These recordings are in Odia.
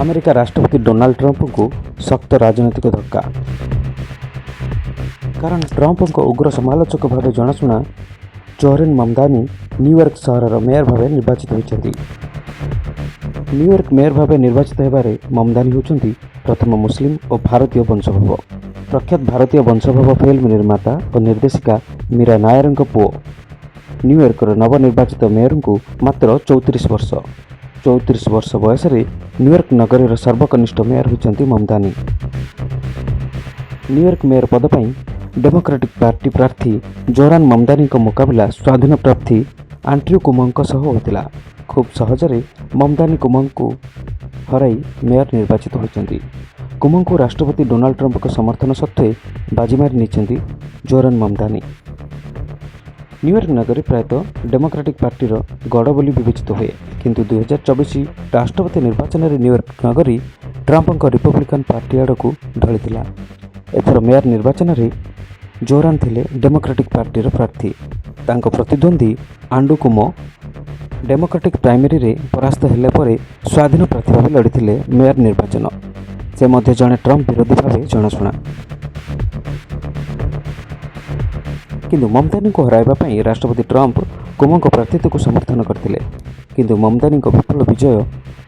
ଆମେରିକା ରାଷ୍ଟ୍ରପତି ଡୋନାଲ୍ଡ ଟ୍ରମ୍ପଙ୍କୁ ଶକ୍ତ ରାଜନୈତିକ ଧକ୍କା। କାରଣ ଟ୍ରମ୍ପଙ୍କ ଉଗ୍ର ସମାଲୋଚକ ଭାବେ ଜଣାଶୁଣା ଜୋହରେନ୍ ମମଦାନୀ ନ୍ୟୁୟର୍କ ସହରର ମେୟର ଭାବେ ନିର୍ବାଚିତ ହୋଇଛନ୍ତି। ନ୍ୟୁୟର୍କ ମେୟର ଭାବେ ନିର୍ବାଚିତ ହେବାରେ ମମଦାନୀ ହେଉଛନ୍ତି ପ୍ରଥମ ମୁସଲିମ ଓ ଭାରତୀୟ ବଂଶୋଦ୍ଭବ। ପ୍ରଖ୍ୟାତ ଭାରତୀୟ ବଂଶୋଦ୍ଭବ ଫିଲ୍ମ ନିର୍ମାତା ଓ ନିର୍ଦ୍ଦେଶିକା ମୀରା ନାୟରଙ୍କ ପୁଅ। ନ୍ୟୁୟର୍କର ନବନିର୍ବାଚିତ ମେୟରଙ୍କୁ ମାତ୍ର 34 ବର୍ଷ। 34 ବର୍ଷ ବୟସରେ ନ୍ୟୁୟର୍କ ନଗରୀର ସର୍ବକନିଷ୍ଠ ମେୟର ହୋଇଛନ୍ତି ମମଦାନୀ। ନ୍ୟୁୟର୍କ ମେୟର ପଦ ପାଇଁ ଡେମୋକ୍ରାଟିକ୍ ପାର୍ଟି ପ୍ରାର୍ଥୀ ଜୋରାନ ମମଦାନୀଙ୍କ ମୁକାବିଲା ସ୍ୱାଧୀନ ପ୍ରାର୍ଥୀ ଆଣ୍ଡ୍ରିଉ କୁମୋଙ୍କ ସହ ହୋଇଥିଲା। ଖୁବ୍ ସହଜରେ ମମଦାନୀ କୁମୋଙ୍କୁ ହରାଇ ମେୟର ନିର୍ବାଚିତ ହୋଇଛନ୍ତି। କୁମୋଙ୍କୁ ରାଷ୍ଟ୍ରପତି ଡୋନାଲ୍ଡ ଟ୍ରମ୍ପଙ୍କ ସମର୍ଥନ ସତ୍ତ୍ୱେ ବାଜି ମାରି ନେଇଛନ୍ତି ଜୋରାନ ମମଦାନୀ। ନ୍ୟୁୟର୍କ ନଗରୀ ପ୍ରାୟତଃ ଡେମୋକ୍ରାଟିକ୍ ପାର୍ଟିର ଗଡ଼ ବୋଲି ବିବେଚିତ ହୁଏ। କିନ୍ତୁ 2024 ରାଷ୍ଟ୍ରପତି ନିର୍ବାଚନରେ ନ୍ୟୁୟର୍କ ନଗରୀ ଟ୍ରମ୍ପଙ୍କ ରିପବ୍ଲିକାନ୍ ପାର୍ଟି ଆଡ଼କୁ ଢଳିଥିଲା। ଏଥର ମେୟର ନିର୍ବାଚନରେ ଜୋରାନ ଥିଲେ ଡେମୋକ୍ରାଟିକ୍ ପାର୍ଟିର ପ୍ରାର୍ଥୀ। ତାଙ୍କ ପ୍ରତିଦ୍ୱନ୍ଦ୍ୱୀ ଆଣ୍ଡ୍ରୁ କୁମୋ ଡେମୋକ୍ରାଟିକ୍ ପ୍ରାଇମେରୀରେ ପରାସ୍ତ ହେଲା ପରେ ସ୍ୱାଧୀନ ପ୍ରାର୍ଥୀ ଭାବେ ଲଢ଼ିଥିଲେ ମେୟର ନିର୍ବାଚନ। ସେ ମଧ୍ୟ ଜଣେ ଟ୍ରମ୍ପ ବିରୋଧୀ ଭାବେ ଜଣାଶୁଣା। କିନ୍ତୁ ମମଦାନୀଙ୍କୁ ହରାଇବା ପାଇଁ ରାଷ୍ଟ୍ରପତି ଟ୍ରମ୍ପ କୁମୋଙ୍କ ପ୍ରାର୍ଥିତ୍ୱକୁ ସମର୍ଥନ କରିଥିଲେ। କିନ୍ତୁ ମମଦାନୀଙ୍କ ବିପୁଳ ବିଜୟ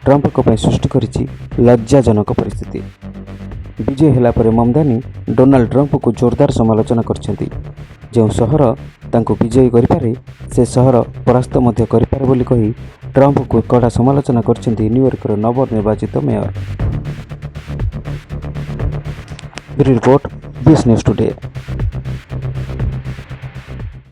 ଟ୍ରମ୍ପଙ୍କ ପାଇଁ ସୃଷ୍ଟି କରିଛି ଲଜ୍ଜାଜନକ ପରିସ୍ଥିତି। ବିଜୟୀ ହେଲା ପରେ ମମଦାନୀ ଡୋନାଲ୍ଡ ଟ୍ରମ୍ପଙ୍କୁ ଜୋରଦାର ସମାଲୋଚନା କରିଛନ୍ତି। ଯେଉଁ ସହର ତାଙ୍କୁ ବିଜୟୀ କରିପାରେ, ସେ ସହର ପରାସ୍ତ ମଧ୍ୟ କରିପାରେ ବୋଲି କହି ଟ୍ରମ୍ପଙ୍କୁ କଡ଼ା ସମାଲୋଚନା କରିଛନ୍ତି ନ୍ୟୁୟର୍କର ନବନିର୍ବାଚିତ mayor. Bureau report, BS News Today.